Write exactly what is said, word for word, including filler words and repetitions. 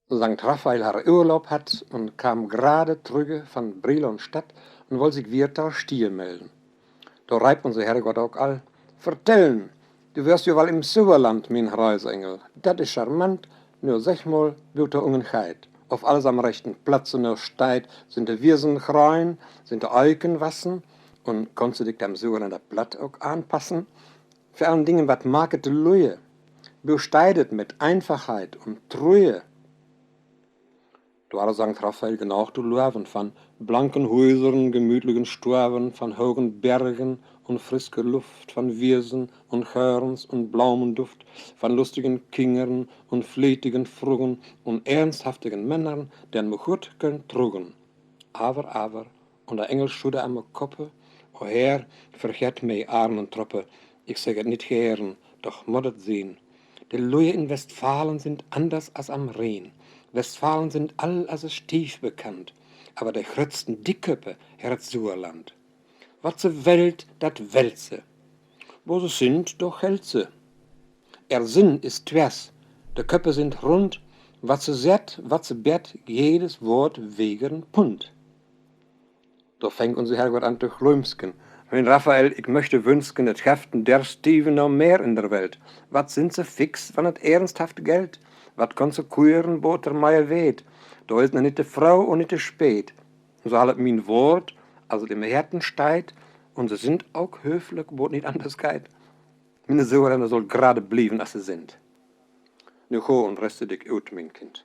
Sankt Raphael harr Urlaub hatt un kam grade trügge von Brilonstadt un woll sik wieter Stier mellen. Do reip unse Herrgott ok all: „Vertellen, du wörst jo wall im Suerland, mien Reisengel. Dat is charmant, nur segg mol, wo do ungen geiht, ov alles am rechten Platze noch steiht, sind de Wiesen grein, sind de Eiken wassen, un kannst du dik dem Suerländer Platt ok anpassen? Vör allen Dingen, wat maket de Lüe? Wo steiht et mit Einfachheit un Trüe?“ Do harr Sankt Raphael genug to loven, von blanken Hüsern, gemütlichen Stoven, von hogen Bergen un frisker Luft, von Wiesen un Hörns un Blaumenduft, von lustigen Kingern un fleetigen Frugen un ernsthaftigen Männern, den me gut könnt trugen. Aver, aver, un de Engel schudde am Koppe: „O Herr, vergett mei armen Troppe, ik segg et nit gern, doch mott et sien. De Lüe in Westfalen sind anders as am Rhien. Westfalen sind all as e Stief bekannt, aver de gröttsten Dickköppe herr et Suerland. Wat se wellt, dat wellt se. Wo se sind, do gellt se. Ehr Sinn is twers, de Köppe sind rund, wat se sett, wat se bett, jedes Wort wegt en Pund.“ Do fängt unse Herrgott an to glümsken: „Mien Raphael, ik möchte wünsken, et geft en der Stiven no mehr in der Welt. Wat sind se fix, wann et ernsthaft gellt? Wat konsequeren, bot der meier weet? Do is noch nit de Frau un nit de Spät. Un so hall et mien Wort, as et im Herten steiht, un se sind ok höflich, bot nit anders geiht. Miene Suerländer soll grade blieven, as se sind. Nu go un reste dik ut, mien Kind.“